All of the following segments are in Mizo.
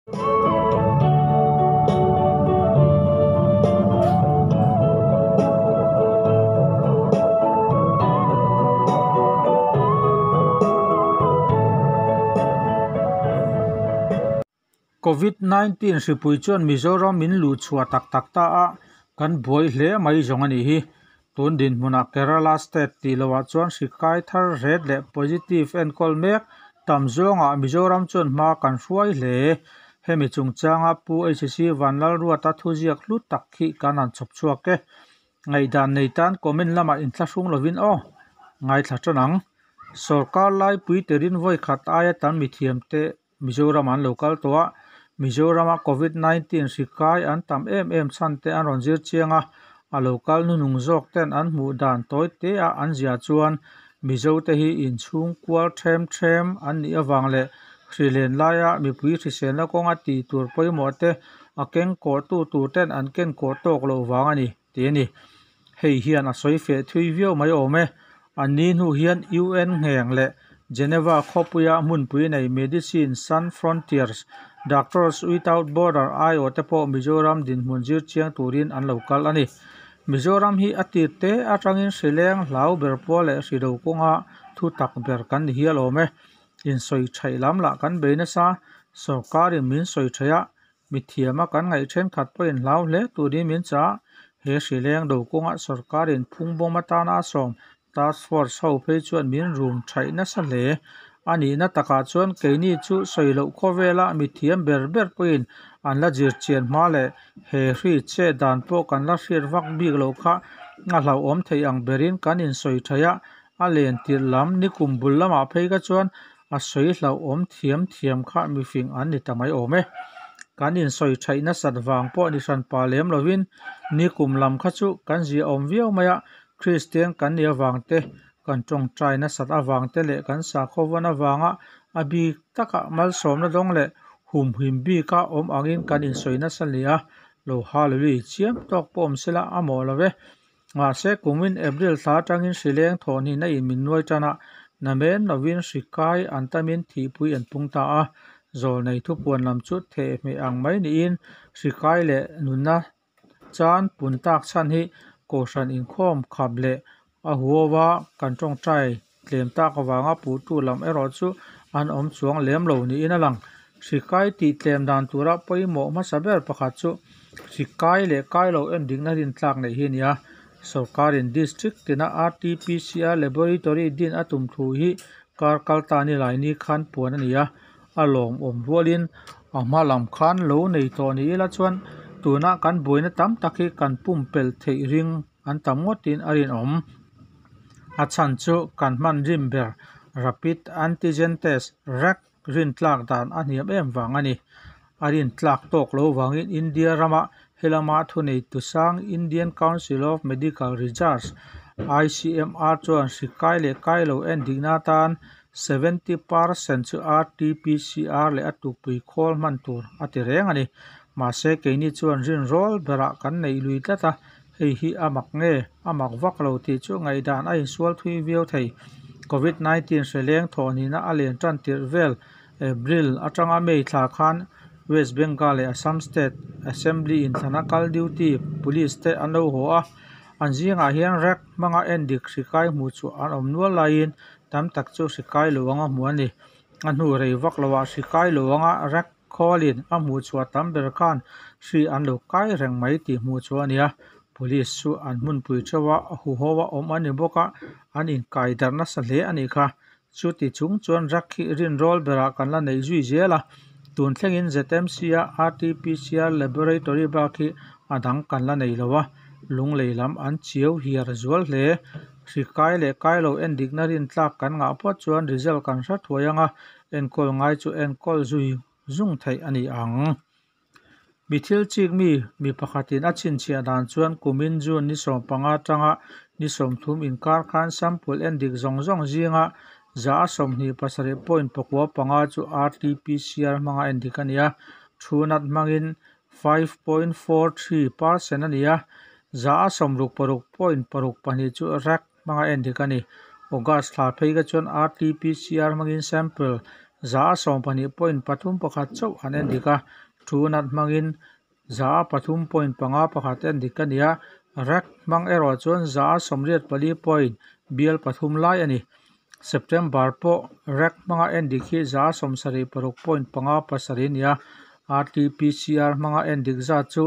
Covid 19 hripui chuan Mizoram min luh chhuah tak tak ta a, kan buai hle mai zawng a nih hi. Tun dinhmunah Kerala state tih lohah chuan hri kai thar ret leh positive enkawl mek tam zawngah Mizoram chuan hma kan hruai hle. Hemi chungchanga Pu HC Vanlalruata thuziak hlu tak hi kan han chhawp chhuak e. Ngaihdan nei tan comment lamah inthlahrung lovin aw. Ngaithla tan ang. Sorkar laipui terin vawi khat aia tam mithiamte Mizoram an lo kal tawh a, Mizorama Covid 19 hri kai an tam em em chhan te an rawn zir chiang a, a lo kal hnuhnung zawk ten an hmuh dan tawi te a an ziah chuan Mizote hi inchhung kual them them an nih avang leh hri len laia mipui hriselna kawnga tih tur pawimawh te a keng kawhtu tur ten an ken kawh tawk loh vang a ni tih a ni. Hei hian a sawi feh thui viau mai awm e. An ni hnu hian UN ngheng leh Geneva khawpuia hmunpui nei Medicine Sans Frontiers, Doctors Without Border aiawh te pawh Mizoram dinhmun zir chiang turin an lo kal a ni. Mizoram hi a tir te atangin hri leng hlau ber pawl leh hri do kawnga thu tak ber kan ni hial awm e. Insawi thaih lam lah kan bei nasa, sorkarin min sawi thaih a, Mithiama kan ngaih thenkhat pawhin hlau hle turin min chah a, he hri leng do kawnga sorkarin phungbawm atana a sawm task force ho phei chuan min rum thaih nasa hle. A nihna takah chuan keini chu sawi loh khawvela mithiam ber ber pawhin an la zir chian hma leh he hri chet dan pawh kan la hriat vak bik loh kha a hlauhawm thei ang berin kan insawi thaih a, a len tirh lam nikum bul lamah phei kha chuan A sawi hlauhawm thiam thiam kha mifing an ni ta mai awm e. Kan insawi thaih nasat vang pawh ni hran pah lem lovin nikum lam kha chu kan ziahawm viau mai a, Kristian kan nih avang te, kan tawngtai nasat avang te leh kan sakhaw vawn avanga a bik taka malsawmna dawng leh humhim bika awm angin kan insawi nasa hle a, lo hallelui chiam tawk pawh awm sela a mawh lo e. Mahse, kumin April thla atangin hri leng thawhhnihna in min nuai tan a, namen lovin hri kai an tamin thihpui an pung ta a. Zawlnei thupuan lam chu thehhmeh ang mai niin hri kai leh nunna chan pun tak chhan hi Kohhran inkhawm khap leh a huaua kan tawngtai tlem tak avanga puhtu lam erawh chu an awm chuang lem lo niin a lang. Hri kai tih tlem dan tura pawimawh hmasa ber pakhat chu hri kai leh kai lo endikna rintlak neih hi a ni a. Sorkarin District tina RTPCR Laboratory din a tum thu hi kar kal ta ni lai ni khan puan a ni a, a lawmawm rualin a hma lam khan lo nei tawh ni ila chuan tuna kan buaina tam tak hi kan pumpelh theih ring an tam ngawtin a rinawm. A chhan chu kan hman rim ber Rapid Antigen Test, RAT, rintlak dan a hniam em vang a ni. A rintlak tawk lo vangin India rama helama thuneitu sang Indian Council of Medical Research, ICMR, chuan hri kai leh kai lo endikna atan 70% chu RT-PCR leh a tukpui khawl hman tur a ti reng a ni. Mahse keini chuan rinrawl berah kan neih lui tlat a, Hei hi a mak nge? A mak vak lo tih chu ngaihdan a insual thui viau thei. Covid 19 hre leng thawhnihna a len tan tirh vel April atanga May thla khan West Bengal leh Assam State Assembly inthlana kal duty police te an lo haw a, an zingah hian rack hmanga endik hri kai hmuh chu an awm nual laiin tam tak chu hri kai lo anga hmuh a ni. A hnu rei vak loah hri kai lo anga rack Khawlin a hmuh chhuah tam ber khan hri an lo kai reng mai tih hmuh chu a ni a, Police chu an hmunpui theuh a, huho a awm a ni bawk a, an inkai darh nasa hle a nih kha. Chuti chung chuan rak hi rinrawl berah kan la neih zui zel a, tun thlengin ZMC a RTPCR Laboratory bak hi a dang kan la nei lo a, lunglei lam an chiau hiar zual hle. Hri kai leh kai lo endikna rintlak kan ngah phawt chuan result kan hre thuai ang a, Enkawl ngai chu enkawl zui zung theih a ni ang. Mi thil chik mi mi pakhatin a chhinchhiah dan chuan kumin June ni 15 atanga ni 30 inkar khan sample endik zawng zawng zinga 27.95 chu RT-PCR hmanga endik a ni a, thu nat hmangin 5.43% a ni a, 66.62 chu RAC hmanga endik a ni. August thla phei kha chuan RT-PCR hmangin sample 12 point pathum pakhat chauh an endik a, Truenat hmangin 3.51 endik a ni a, Rac hmang erawh chuan 84 point bial pathum lai a ni. September pawh Rac hmanga endik hi 76 point panga pasarih a ni a, RT-PCR hmanga endik zat chu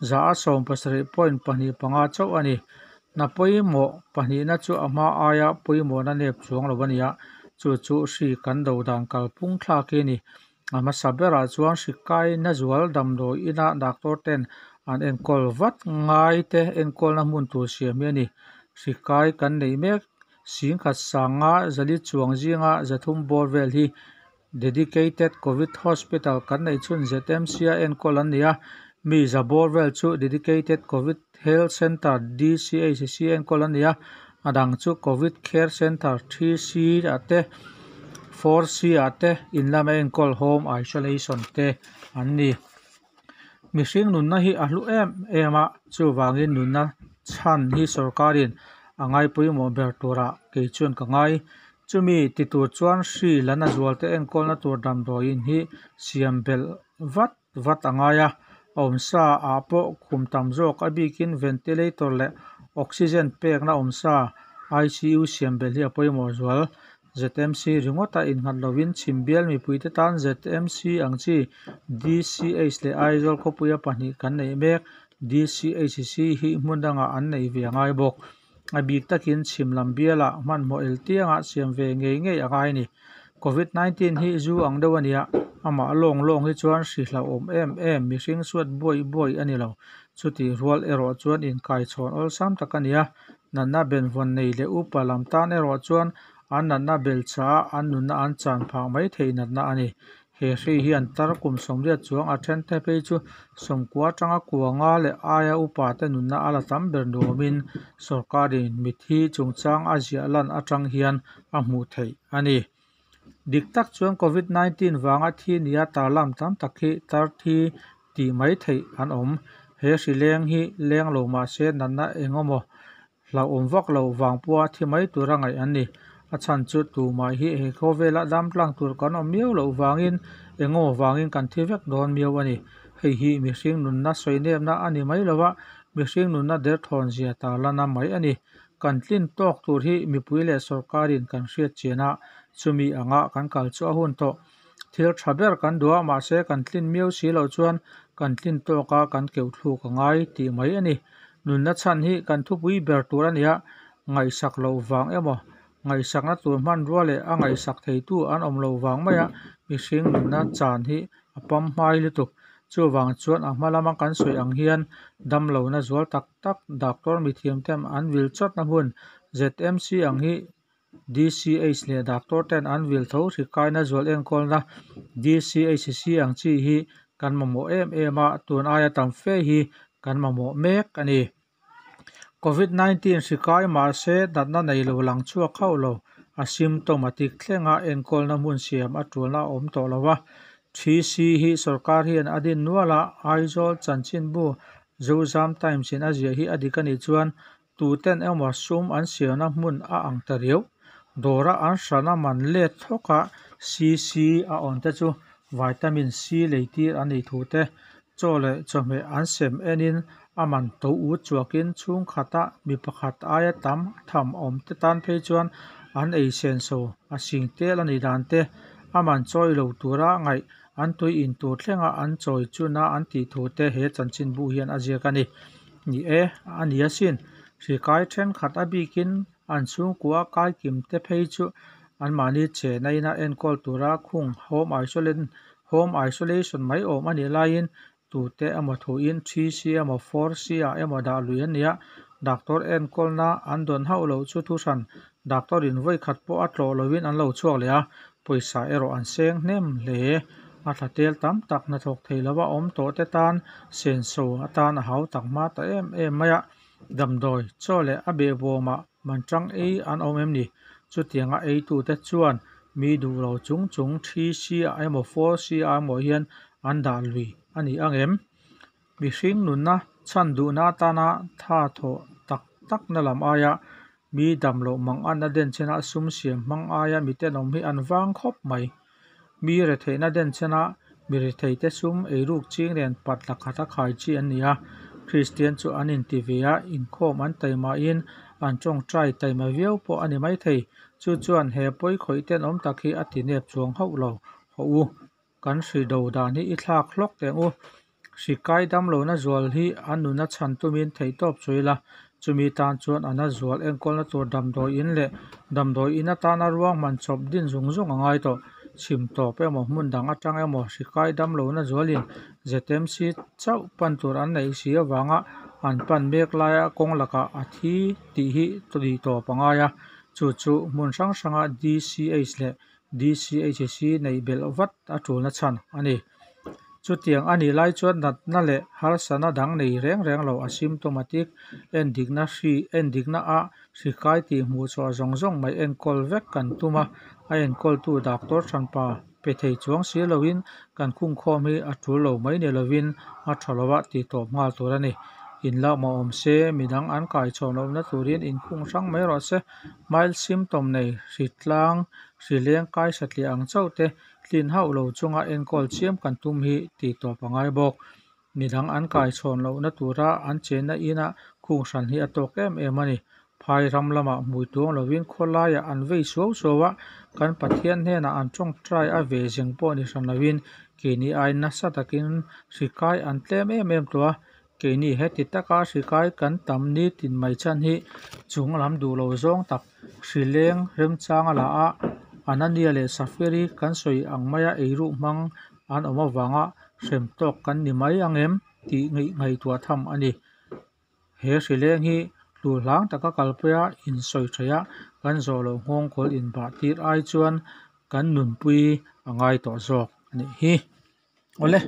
17 point pahnih panga chauh a ni. Hna pawimawh pahnihna chu a hma aia pawimawhna nep chuang lo a ni a, chu chu hri kan do dan kalphung thlak hi a ni. A hmasa berah chuan hri kaina zual damdawi ina doctor ten an enkawl vat ngai te enkawlna hmun tur siam hi a ni. Hri kai kan neih mek singkhat sanga zali chuang zinga 300 bawr vel hi Dedicated Covid Hospital kan neih chhun ZMC-a enkawl an ni a, mi za bawr vel chu Dedicated Covid Health Centre, DCHC, enkawl an ni a, a dang chu Covid Care Centre, 3C, ah te, 4C ah te in lama enkawl Home Isolation te an ni. Mihring nunna hi a hlu em em a, chuvangin nunna chhan hi sorkarin a ngai pawimawh ber turah kei chuan ka ngai. Chumi ti tur chuan hri lana zualte enkawlna tur damdawiin hi siam belh vat vat a ngai a, a awmsa ah pawh khum tam zawk a bikin ventilator leh oxygen pekna awmsa ICU siam belh hi a pawimawh zual. ZMC ringawta innghat lovin chhimbial mipuite tan ZMC ang chi DCH leh Aizawl khawpuia pahnih kan neih mek DCHC hi hmun dangah an neih ve a ngai bawk. A bik takin chhim lam bialah hmanhmawh eltianga siam ve ngei ngei a ngai a ni. Covid 19 hi zu ang deuh a nia, amah lawng lawng hi chuan hri hlauhawm em em mihring suat buai buai a ni lo. Chutih rual erawh chuan inkaichhawn awlsam tak a ni a, natna benvawn nei leh upa lam tan erawh chuan an natna belchah a an nunna an chan phah mai theih natna a ni. He hri hian tar kum 80 chuang a thente phei chu 90 atanga kua nga leh aia upa te nunna a la tam ber nuamin sorkarin mithi chungchang a ziah lan atang hian a hmuh theih a ni. Dik tak chuan Covid 19 vanga thi nia tarlam tam tak hi tar thi tih mai theih an awm. He hri leng hi leng lo mahse natna engemaw hlauhawm vak lo vang pawha thi mai tura ngaih an ni. A chhan chu tumah hi he khawvela dam tlang tur kan awm miau loh vangin engemaw vangin kan thi vek dawn miau a ni. Hei hi mihring nunna sawi nepna a ni mai lova, mihring nunna derthawn zia tarlana mai a ni. Kan tlin tawk tur hi mipui leh sorkarin kan hriat chian a, chumi anga kan kal chu a hun tawh. Thil tha ber kan duh a, mahse kan tlin miau si loh chuan kan tlin tawka kan keuh thluk a ngai tih mai a ni. Nunna chhan hi kan thupui ber tur a ni a, ngaihsak loh vang emaw, ngaihsakna tur hmanrua leh a ngaihsak theitu an awm loh vang maia mihring nunna chan hi a pam hmai lutuk. Chuvang chuan a hma lama kan sawi ang hian damlohna zual tak tak doctor mithiam ten an vil chawtna hmun ZMC ang hi DCH leh doctor ten an vil tho hri kaina zual enkawlna DCHC ang chi hi kan mamawh em em a, tun aia tam fe hi kan mamawh mek a ni. Covid 19 hri kai mahse natna nei lo lang chhuak hauh lo, asymptomatic thlenga enkawlna hmun siam a tulna a awm tawh lo a. 3C hi sorkar hian a din nual a, Aizawl chanchinbu Zozam Times in a ziah hi a dik a nih chuan tuten emaw sum an siamna hmun a ang ta riau. Dawra an hralhna man let thawka CC a awn te chu vitamin C leitir an nih thu te, chaw leh chawhmeh an sem enin a man to ut chuakin chhungkhata mi pakhat aia tam tham awm te tan phei chuan an ei senso a sing tel a nih dan te, a man chawi lo tura ngaih an tui in tur thlenga an chawi chuna an tih thu te he chanchinbu hian a ziak a ni. Ni e, a ni asin. Hri kai thenkhat a bikin an chhungkua kaikim te phei chu anmahni chena ina enkawl tura khung home home isolation mai awm a nih laiin tute emaw thuin 3C emaw 4C ah emaw dah lui an ni a, doctor enkawlna an dawn hauh loh chu thuhran doctor in vawi khat pawh a tlawh lovin an lo chhuak leh a, pawisa erawh an seng hnem hle. A thla tel tam tak hnathawk thei lova awm tawh te tan senso atan a hau tak hma ta em em mai a, damdawi chaw leh a behbawmah manṭang ei an awm em ni? Chutianga eitute chuan mi duh lo chung chung 3C ah emaw 4C ah emaw hian an dah lui a ni ang em? Mihring nunna chhan duhna atana tha thawh tak takna lam aia mi dam loh manganna denchhena sum siam hmang aia miten awm hi an vang khawp mai. Mi retheihna denchhena mi retheite sum eiruk ching nen patla khata khai chi an ni a. Kristian chu an inti ve a, inkhawm an taimahin an tawngtai taima viau pawh a ni maithei. Chu chuan he pawi khawih tenawm tak hi a ti nep chuang hauh lo. Hawh u, kan hri do dan hi i thlak hlawk teh ang u. Hri kai damlohna zual hi a nuna chhan tumin theihtawp chu ila, chumi tan chuan a na zual enkawlna tur damdawi in leh damdawi in atana ruahman chawp din zung zung a ngai tawh. Chhim tawp emaw hmun dang atang emaw hri kai damlohna zualin ZMC chauh pan tur an neih si avanga an pan mek laia kawng lakah a thi tih hi tih tawp a ngai a, chu chu hmun hrang hranga DCH leh DCHC neih belh vat a tulna chhan a ni. Chutiang a nih lai chuan natna leh harsatna dang nei reng reng lo asymptomatic endikna hri endikna ah hri kai tih hmuh chhuah zawng zawng mai enkawl vek kan tum a, a enkawltu doctor hranpa pe thei chuang si loin kan khungkhawm hi a tul lo mai ni lovin a tha lova tih tawp nghal tur a ni. In lamah awm se midang an kai chhawn lohna turin inkhung hrang mai rawh se. Mild symptom nei hri tlang hri leng kai satliah ang chauh te tlin hauh lo chunga enkawl chiam kan tum hi tih tawp a ngai bawk. Midang an kai chhawn lohna tura an chenna inah khung hran hi a tawk em em a ni. Phai ram lamah hmui tuang lovin khawlaiah an vei suau suau a, kan Pathian hnenah an tawngtai a ve zeng pawh ni hran lovin keini ai nasa takin hri kai an tlem em em tawh a. Keini heti taka hri kai kan tam nitin mai chhan hi chung lam duh lo zawng tak hri leng remchanga la a, Anania leh Safiri kan sawi ang maia eiruk hmang an awm avanga hrem tawk kan ni mai ang em tih ngaihtuah tham a ni. He hri leng hi tlu hlang taka kalpuia insawi theih a, kan zawh loh nghawngkawl inbah tir ai chuan kan nunpui a ngai tawh zawk a nih hi. Awle,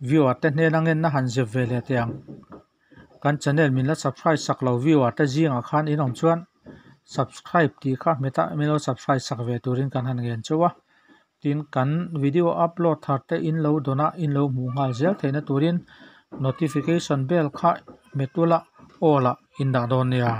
viewer te hnena ngenna han zep ve leh teh ang. Kan channel min la subscribe sak lo viewer te zingah khan in awm chuan subscribe tih kha hmet a min lo subscribe sak ve turin kan han ngen chauh a. Tin, kan video upload thar te in lo dawn a, in lo hmuh nghal zel theihna turin notification bell kha hmet ula all ah in dah dawn nia.